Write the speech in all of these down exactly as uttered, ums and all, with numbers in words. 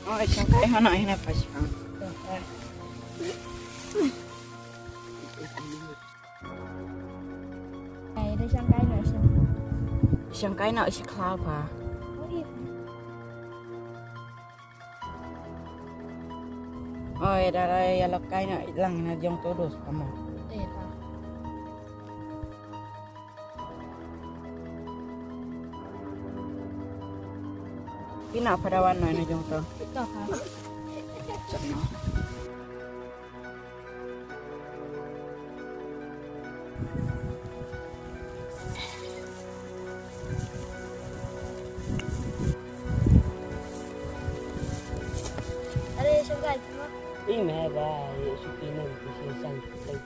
Oh, shongkai hana hina pa shong. Ai, da shongkai na shong. Shongkai na shi khlaw pa. Oh, iya. Oi, da da ya lokai na lang na jong to dos pa mo. Iya, pa. Pina padawan na na jong to. Ito, pa. Cak na. Are, shongkai, ma? Ih, me ba, ye shuki nang, shuki sang, sang.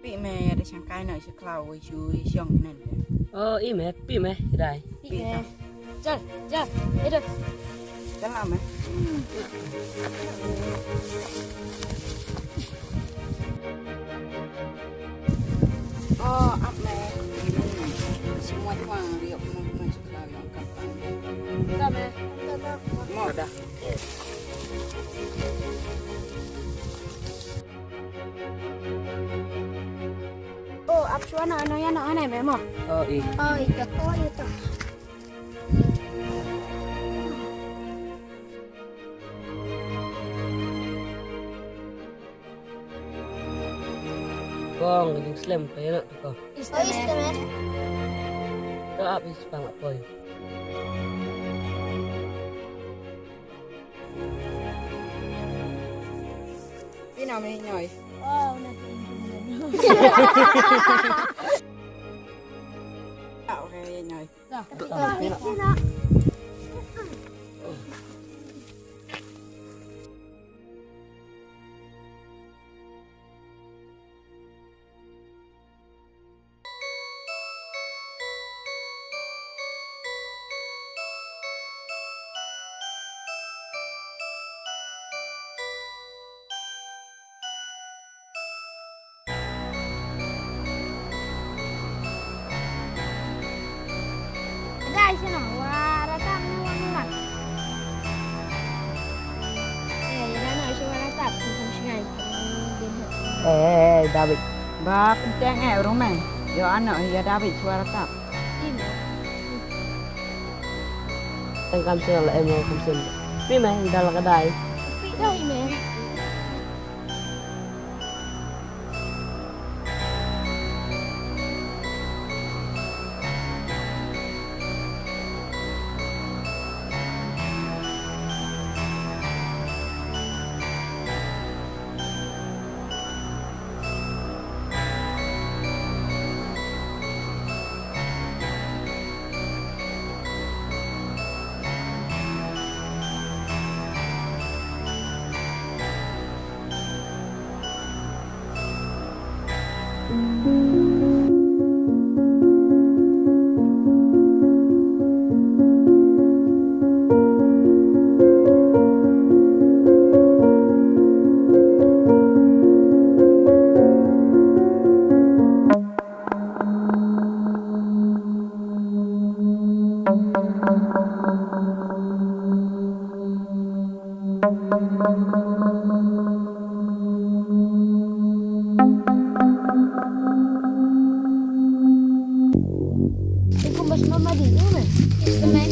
Pi me, ya da shongkai na shi khlaw, wei shu, wei shong nen. Oh, ih, me, pi me, dai. Pi me. Chal, chal, ida. Chal lah, meh. Oh, ap, meh. Semua tuang riok, meh, meh, sekolah yang kampung. Dah, meh. Dah, dah. Mau dah. Oh, ap shuwa na, ano ya na, ano, meh, mo. Oh, ih. Oh, ito. Oh, ito. Kong, ka jingslem, ka ïa na, to ko. Ista, ista, man. To ap, ista, pang, ap, poi. Pina me ñoi. Wow, na pina. Ah, okay, ñoi. Guys, you know, wara tap ni wan wan. Eh, you don't know, she wara tap, she come she ngai. Eh, eh, eh, David. Ba, pyntiang eh, rumah. Yo, ano, ya David, she wara tap. Ine. Tang kam sien la em kam sien. Pi me, dal ka dai. Pi dai me. Ikum bas mama di, ikum, eh? Yes, teman.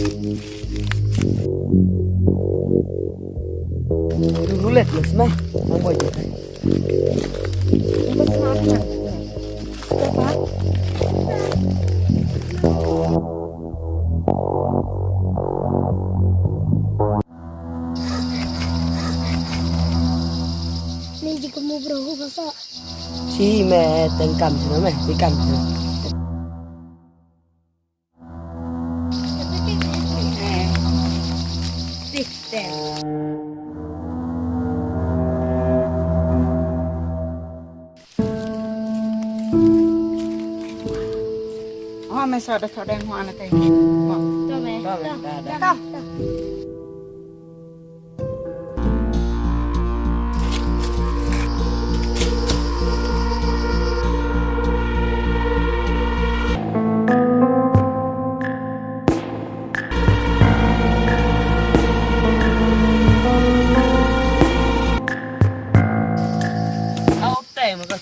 Dulu leh, mas mah. Mama je. Ikum bas mama. Apa? Ni ji kamu bro, basa. Shi me tengkam shi me, tengkam shi. Tik, tik. Oh, me sa da thok deng hwa na te. To me. To me, da, da. To, to.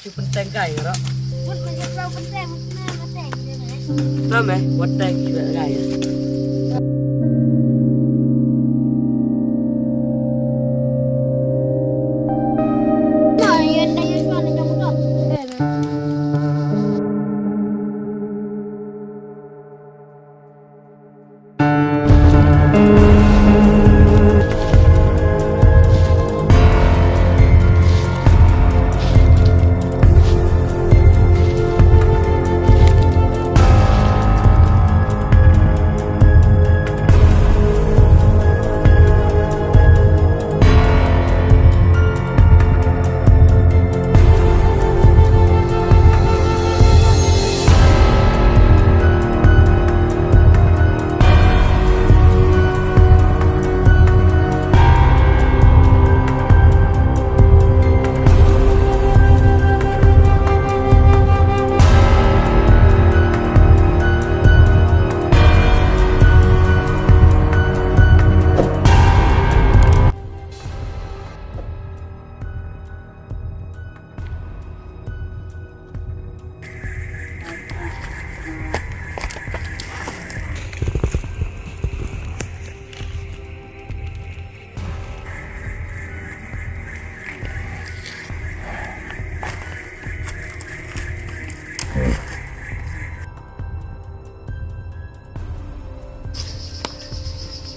Shu pyntheng kai ro. Wat ma jep ro pyntheng, ma pyntheng de me. Ro me, wat teng ki ba kai. Na, ye da ye chuan jong to. De me.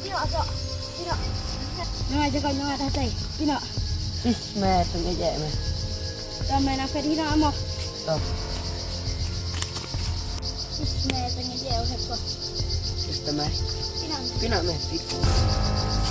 Pino, so, pino. Nanga jaga nanga datai. Pino. Ish, me teng aja me. Tama na pedi na amo. To. Ish, me teng aja o heko. Ish, tama. Pino. Pino me. Pino.